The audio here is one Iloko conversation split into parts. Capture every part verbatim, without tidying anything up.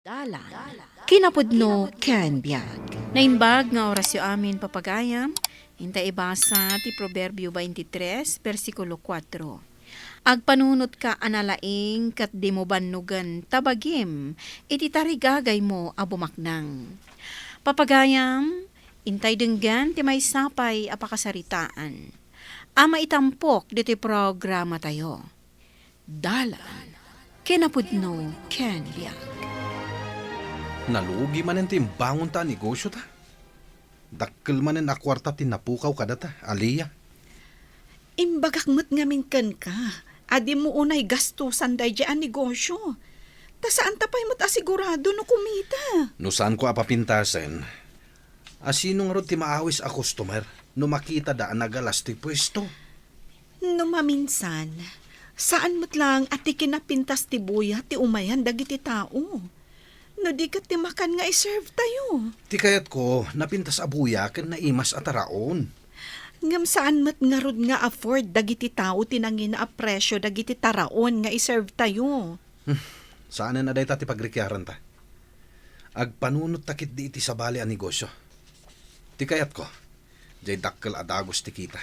Dalan, kinapudno ken biag. Naimbag nga orasyo amin, papagayam, inta ibasa ti Proverbio twenty-three, bersikulo kuatro. Agpanunotka a nalaing ket dimo bannogen ta bagim iti tarigagaymo a bumaknang. Papagayam, intay denggen ti maysa pay a pakasaritaan a maitampok ditoy programatayo. Dalan, kinapudno ken biag. Nalugi manen ti imbangonta a negosiota. Dakkel manen a kuarta ti napukaw kadata, Alia. Imbagak met ngamin kenka a dimo unay gastusan daydiay a negosio. Ta saanta pay met a sigurado no kumita. No saanko a papintasen, a sino ngarud ti maawis a customer no makitada a nagalas ti puesto? No maminsan, saan met laeng a ti kinapintas ti buya ti umayan dagiti tao. No di ket ti makan nga iserve tayo. Ti kayatko, napintas a buya ken naimas a taraon. Ngem saan met ngarud nga afford dagiti tao ti nangina a presio dagiti taraon nga iserve tayo. Hmm, saanen a dayta ti pagrikiaranta. Agpanunotta ketdi iti sabali a negosio. Ti kayatko, diay dakkel a dagus ti kita,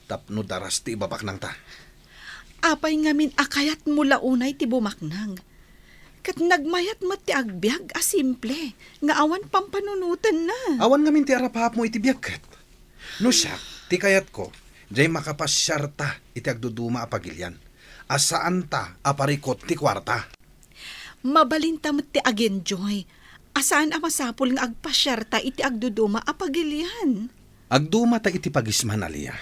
tapno daras ti ibabaknangta. Apay ngamin a kayatmo la unay ti bumaknang? Ket nagmayat met ti agbiag a simple nga awan pampanunotenna. Awan ngamin ti arapapmo iti biag ket. No siak, ti kayatko, diay makapasiarta iti agduduma a pagilian, a saanta a parikut ti kuarta. Mabalinta met ti agenjoy a saan a masapul nga agpasiarta iti agduduma a pagilian. Agdumata iti pagisman, Alia.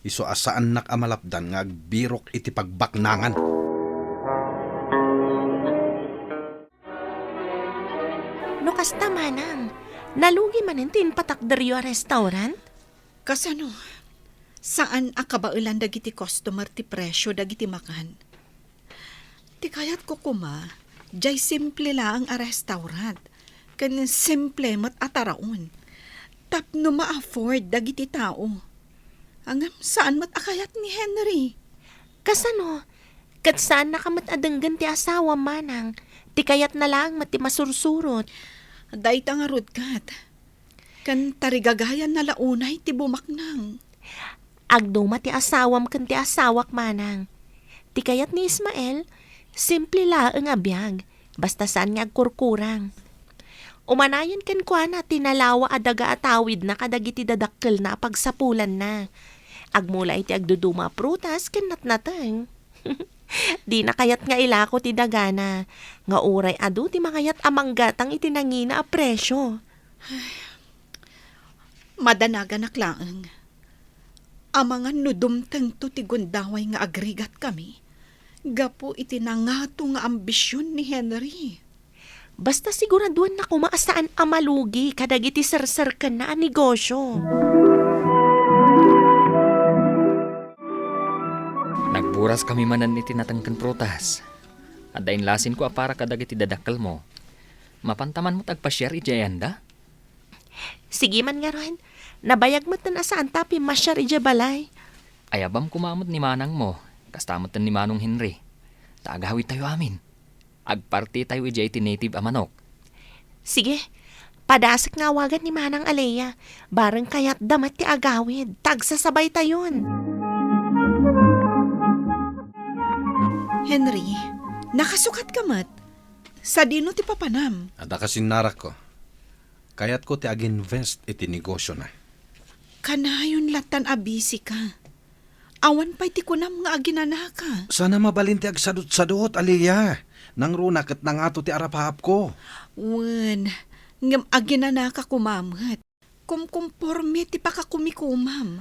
Isu a saannak a malapdan nga agbirok iti pagbaknangan. No kasta, manang, nalugi manen ti impatakderyo a restaurant? Kasano? Saan a kabaelan dagiti customer ti presio dagiti makan. Ti kayatko koma, diay simple laeng a restaurant, ken simple met a taraon, tapno ma-afford dagiti tao. Ngem saan met a kayat ni Henry. Kasano? Ket saannaka met a denggen ti asawam, manang. Ti kayatna laeng met ti masursurot. Dayta ngarud ket. Ken tarigagayanna la unay ti bumaknang. Agduma ti asawam ken ti asawak, manang. Ti kayat ni Ismael, simple laeng a biag, basta saan nga agkurkurang. Umanayon kenkuana ti nalawa a daga a tawidna kadagiti dadakkelna a pagsapulanna. Agmula iti agduduma a prutas ken natnateng. Dina kayat nga ilako ti dagana, nga uray adu ti mangayat a manggatang iti nangina a presio. Madanaganak laeng. Amangan no dumtengto ti gundaway nga agrigatkami gapu iti nangato nga ambision ni Henry. Basta siguraduanna koma a saan a malugi kadagiti serserkenna a negosio. Nagburas kami manen iti nateng ken prutas. Adda inlasinko a para kadagiti dadakkelmo. Mapanta man met agpasiar idiay anda? Sige man ngarud, nabayag metten a saanta a pimmasiar idiay balay. Ayabam koma met ni manangmo, kasta metten ni Manong Henry. Ta agawidtayo amin. Agpartitayo idiay iti native a manok. Sige, padasek nga awagan ni Manang Alea. Bareng kayatda met ti agawid, ta agsasabaytayon. Henry, nakasukatka met. Sadino ti papanam? Adda kasinnarakko. Kayatko ti ag-invest iti negosiona. Kanayon lattan a busy ka. Awan pay ti kunam nga aginanaka. Sana mabalin ti agsadutsadut, Alea. Nangruna ket nangato ti arapapko. Wen, ngem aginanaka koma met. Kumkumporme ti pakakumikumam.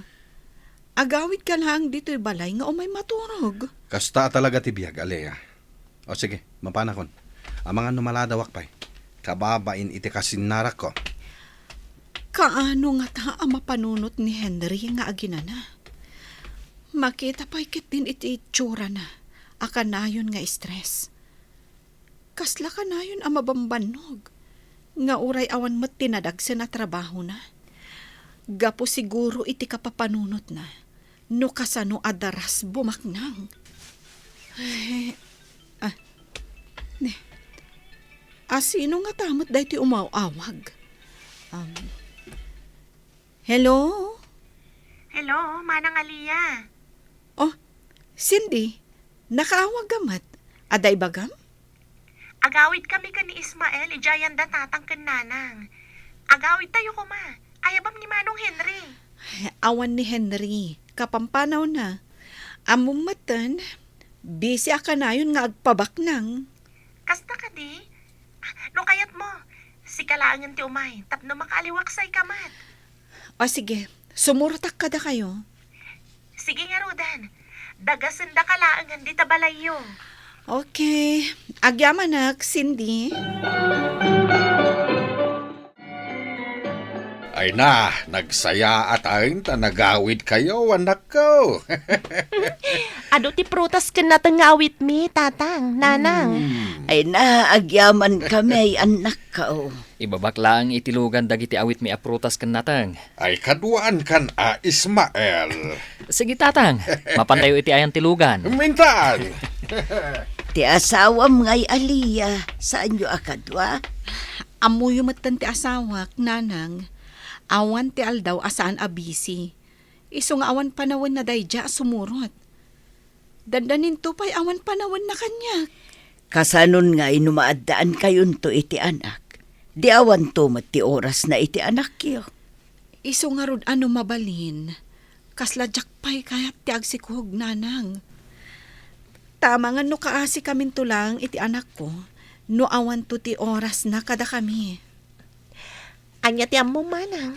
Agawidka laeng ditoy balay nga umay maturog. Kasta a talaga ti biag, Alea. O sige, mapanakon. Amangan no maladawak pay. Kababain iti kasinnarakko. Kaano ngata a mapanunot ni Henry nga aginana? Makita pay ketdin iti itsurana a kanayon nga stress. Kasla kanayon a mabambannog nga uray awan met ti nadagsen a trabahona. Gapu siguro iti kapapanunotna no kasano a daras bumaknang. Ay, ah, ne. A, sino ngata met daytoy umaw-awag? Um, hello? Hello, Manang Alia. Oh, Cindy, nakaawag ka met. Adda ibagam? Agawid kami ken ni Ismael, idiay ayan da tatang ken nanang. Agawid tayo koma. Ayabam ni Manong Henry. Ay, awan ni Henry. Kapampanawna. Ammom metten, busy a kanayon nga agpabaknang. Kasta kadi? No kayatmo, sika laengen ti umay, tapno makaaliwaksayka met. O sige, sumurotak kadakayo. Sige ngaruden, dagasendaka laengen dita balayyo. Okay, agyamanak, Cindy. Ay na, nagsayaat ayen ta nagawidkayo, anakko. Adu ti prutas ken nateng nga awitmi, tatang, nanang. Hmm. Ay na, agyamankami, anakko. Ibabak laeng iti lugan dagiti awitmi a prutas ken nateng. Ay kaduaankan a, Ismael. Sige, tatang, mapantayo iti ayan ti lugan. Mintan! Ti asawam ngay, Alia, saanyo a kadua? Ammoyo metten ti asawak, nanang. Awan ti aldaw a saan a busy. Isu nga awan panawenna daydiay a sumurot. Dandaninto pay awan panawenna kaniak. Kasanon ngay no maaddaankayon iti anak? Di awanto met ti orasna iti anakyo. Isu ngarud a no mabalin, kasla diak pay kayat ti agsikog, nanang. Ta amangan no kaasikaminto laeng iti anakko, no awanto ti orasna kadakami. Ania ti ammom, manang?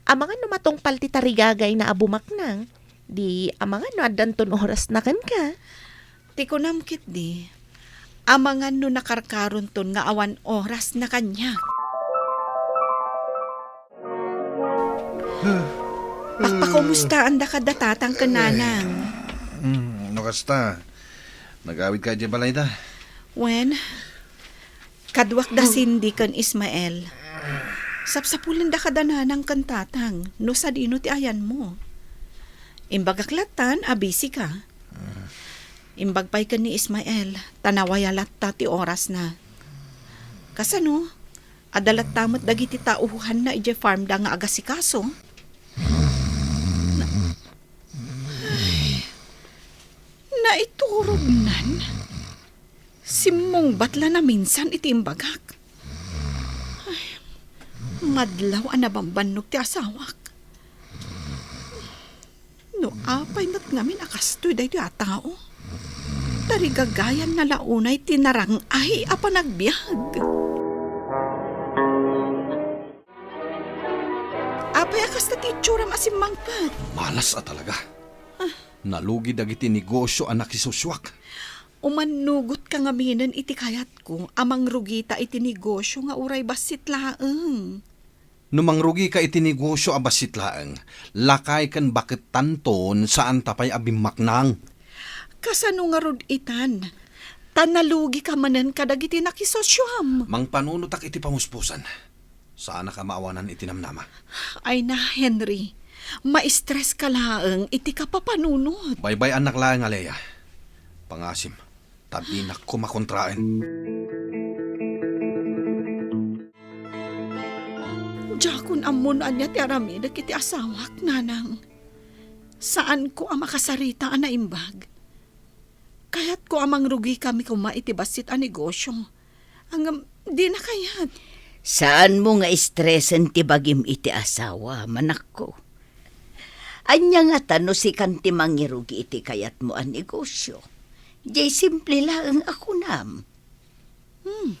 Amangan no matungpal ti tarigagayna a bumaknang, di amangan no addanton orasna kenka. Ti kunam ketdi, amangan no nakarkaronton nga awan orasna kaniak. Pakpakaumustaanda kadda tatang ken nanang. Hmm, no kasta, nagawidka idiay balayda? Wen, kaduak da Cindy ken Ismael. Sapsapulenda kada nanang ken tatang no sadino ti ayanmo. Imbagak lattan a busy ka. Imbag pay ken ni Ismael, ta nawaya latta ti orasna. Kasano? Adda latta met dagiti tauhanna idiay farmda nga agasikaso. Na-, naiturognan? Simmungbat la naminsan iti imbagak. Ay, madlaw a nabambannog ti asawak. No apay met ngamin a kastoy daytoy a tao, tarigagayanna la unay ti narang-ay a panagbiag. Apay a kasta ti itsuram a simmangpet? Malas a talaga. Ah. Nalugi dagiti negosio a nakisusuak. Umannugotka ngaminen iti kayatko a mangrugita iti negosio nga uray bassit laeng. No mangrugika iti negosio a bassit laeng, lakay ken bakettanton, saanta pay a bimmaknang. Kasano ngarud itan? Ta nalugika manen kadagiti nakisosioam. Mangpanunotak iti pamuspusan. Saanak a maawanan iti namnama. Ay na, Henry. Maistreska laeng iti kapapanunot. Baybay-annak laeng, Alea. Pangasim, ta dinak koma kontraen. Diakon ammo no ania ti aramidek iti asawak, nanang. Saanko a makasarita a naimbag. Kayatko a mangrugikami koma iti bassit a negosio. Ngem, dina kayat. Saanmo nga istresen ti bagim iti asawa, manakko. Ania ngata no sikan ti mangirugi iti kayatmo a negosio? Diay simple laeng a kunam. Hmm.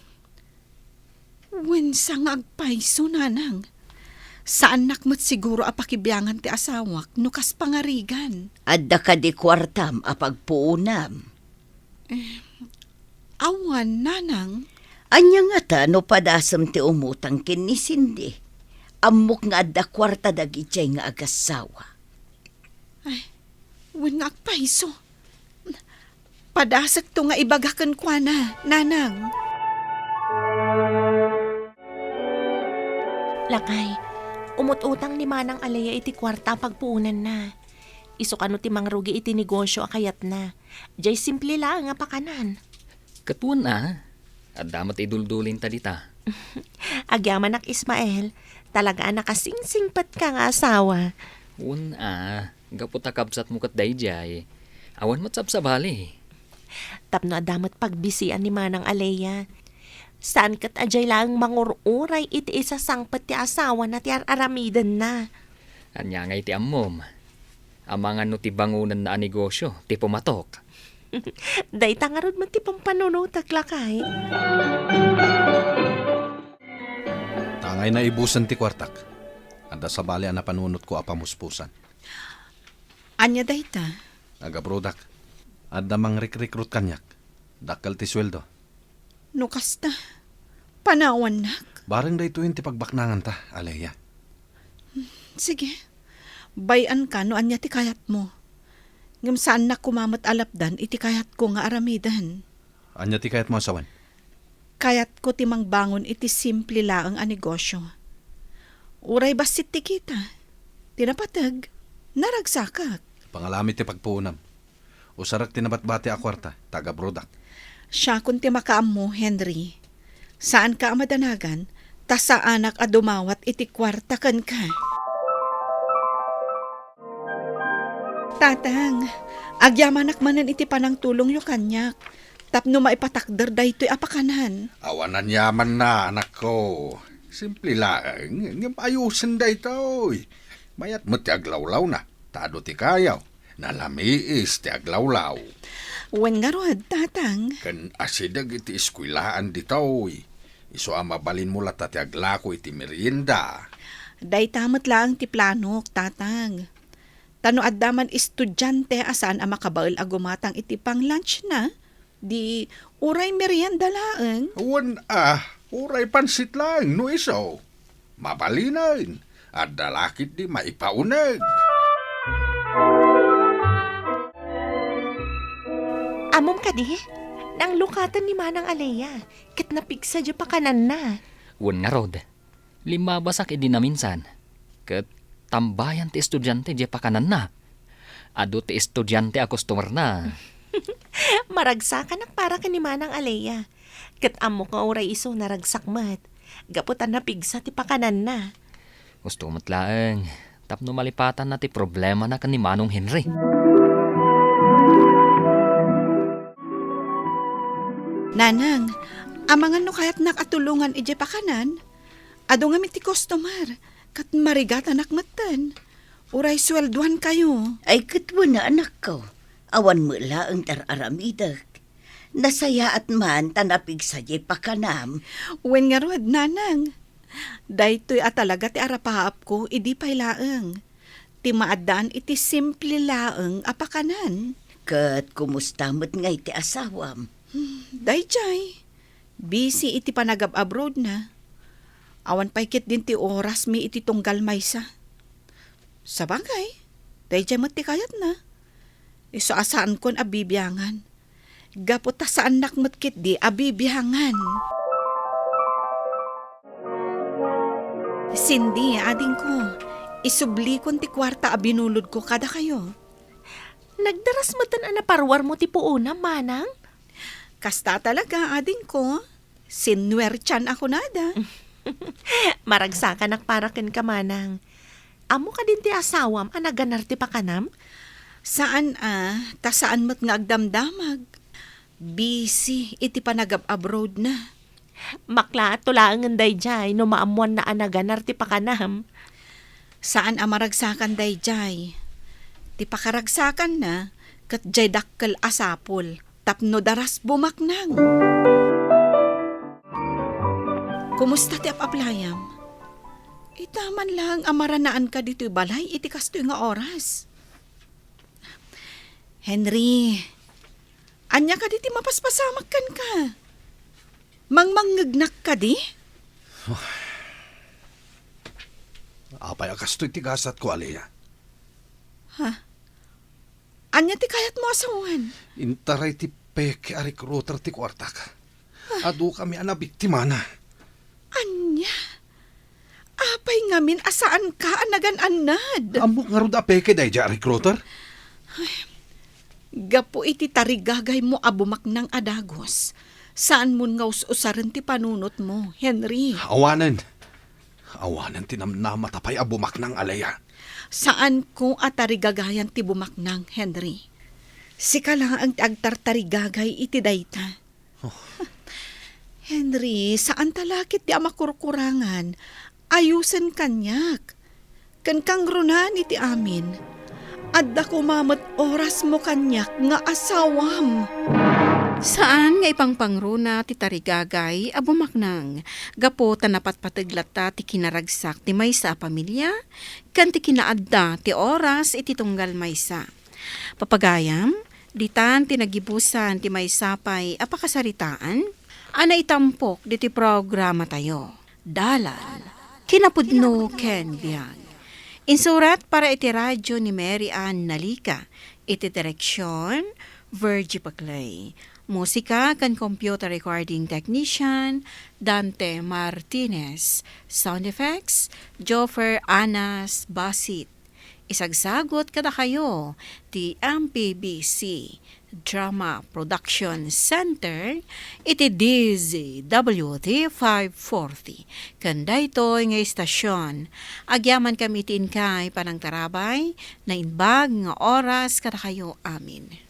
Wen sa nga agpayso, nanang. Saannak met siguro a pakibiangan ti asawak no kas pangarigan. Adda kadi kuartam a pagpuonam? Eh, awan, nanang. Ania ngata no padasem ti umutang ken ni Cindy? Ammok nga adda kuarta dagidiay nga agassawa. Ay, wen nga agpayso. Padasekto nga ibaga kenkuana, nanang. Lakay, umut-utang ni Manang Alea iti kuarta a pagpuonanna. Isu kano ti mangrugi iti negosio a kayatna. Diay simple laeng a pakanan. Ket wen a, Adda met iduldulinta dita. Agyamanak, Ismael. Talaga a nakasingsingpetka nga asawa. Wen a, gapu ta kabsatmo ket daydiay. Awan met sabsabali. Tapno adda met pagbisian ni Manang Alea. Saan ket a diay laeng mangur-uray iti isasangpet ti asawana ti ar-aramidenna. Ania ngay ti ammom? Amangan no ti bangonenna a negosio ti pumatok. Dayta ngarud met ti pampanunotek, lakay. Tangay naibusen ti kuartak. Adda sabali a napanunotko a pamuspusan. Ania dayta? Agabrodak. Adda mangrikrikrut kaniak. Dakkel ti sueldo. No kasta, panawannak. Bareng daytoyen ti pagbaknanganta, Alea. Sige. Bay-anka no ania ti kayatmo. Ngem saannak koma met a lapdan iti kayatko nga aramiden. Ania ti kayatmo a sawen? Kayatko ti mangbangon iti simple laeng a negosio. Uray bassit ti kita, ti napateg, naragsakak. Pangalami ti pagpuonam. Usarek ti nabatbati a kuarta, ta agabrodak. Siakon ti makaammo, Henry. Saanka a madanagan, ta saanak a dumawat iti kuarta kenka. Tatang, agyamanak manen iti panangtulongyo kaniak, tapno maipatakder daytoy a pakanan. Awan aniamanna, anakko. Simple laeng, ngem ayosen daytoy. Mayat met ti aglawlawna, ta adu ti kayaw. Nalamiis ti aglawlaw. Wen ngarud, Tatang. Ken asideg iti eskuelaan ditoy. Isu a mabalinmo latta ti aglako iti merienda. Dayta met laeng ti planok, Tatang. Ta no adda man estudiante a saan a makabael a gumatang iti pang-lunchna, di uray merienda laeng. Wen a, uray pansit laeng no isu. Mabalinen, adda la ketdi maipauneg. Ammom kadi, nanglukaten ni Manang Alea, ket napigsa diay pakananna. Wen ngarud, limmabasak idi naminsan, ket tambayan ti estudiante diay pakananna. Adu ti estudiante a customerna. Maragsakanak para ken ni Manang Alea. Ket ammok nga uray isu naragsak met, gapu ta napigsa ti pakananna. Husto met laeng, tapno malipatanna ti problemana ken ni Manong Henry. Nanang, amangan no kayatnak a tulongan idiay pakanan? Adu ngamin ti customer, ket marigatanak metten. Uray sueldoankayo. Ay, ket wen a, anakko. Awan met laeng ti ar-aramidek. Nasayaat man ta napigsa diay pakanam. Wen ngarud, Nanang. Daytoy a talaga ti arapaapko idi pay laeng. Ti maaddaan iti simple laeng a pakanan. Ket kumusta met ngay ti asawam? Hmm, daydiay. Busy iti panagab-abroadna. Awan pay ketdin ti orasmi iti tunggal maysa. Sabagay, daydiay met ti kayatna. Isu a saankon a bibiangan. Gapu ta saannak met ketdi a bibiangan. Cindy, adingko, isublikon ti kuarta a binulodko kadakayo. Nagdaras metten a naparuarmo ti puonam, Manang? Kasta talaga, adingko. Sinuertian a kunada. Maragsakanak para kenka, Manang. Ammo kadin ti asawam a naganar ti pakanam? Saan a, ta saan met nga agdamdamag. Busy iti panagab-abroadna. Maklaatto laengen daydiay no maammoanna a naganar ti pakanam. Saan a maragsakan daydiay. Ti pakaragsakanna ket diay dakkel a sapol tapno daras bumaknang. Kumusta ti ap-aplayam? Ita man laeng a maranaanka ditoy balay iti kastoy nga oras. Henry, ania kadi ti mapaspasamak kenka? Mangmangngegnak kadi? Apay a kastoy ti gasatko, Alea? Ha? Ania ti kayatmo a sawen? Intaray ti peke a recruiter ti kuartak. Adukami a nabiktimana. Ania? Apay ngamin a saanka a nagan-annad? Ammok ngarud a peke daydiay a recruiter? Ay, gapu iti tarigagaymo a bumaknang a dagus, Saanmon nga us-usaren ti panunotmo, Henry. Awanen. Awanen ti namnamata pay a bumaknang a Lea. Saanko a tarigagayan ti bumaknang, Henry. Sika laeng ti agtartarigagay iti dayta. Oh. Henry, saanta la ketdi a makurkurangan. Ayusen kaniak. Ken kangrunan iti amin. Adda koma met orasmo kaniak nga asawam. Saan nga ipangpangruna ti tarigagay a bumaknang, gapu ta napatpateg latta ti kinaragsak ti maysa a pamilia, ken ti kinaadda ti oras iti tunggal maysa. Papagayam, ditan ti nagibusan ti maysa pay a pakasaritaan a naitampok ditoy programatayo. Dalan, kinapudno ken biag. Insurat para iti radyo ni Mary Ann Nalica, iti direksion, Virgie Paclay. Musika ken computer recording technician, Dante Martinez. Sound effects, Joffer Anas Basit. Isagsagut kadakayo ti M P B C Drama Production Center iti D Z W T five forty. Ken daytoy nga istasyon, agyamankami iti inkay panangtarabay, naimbag nga oras kadakayo amin.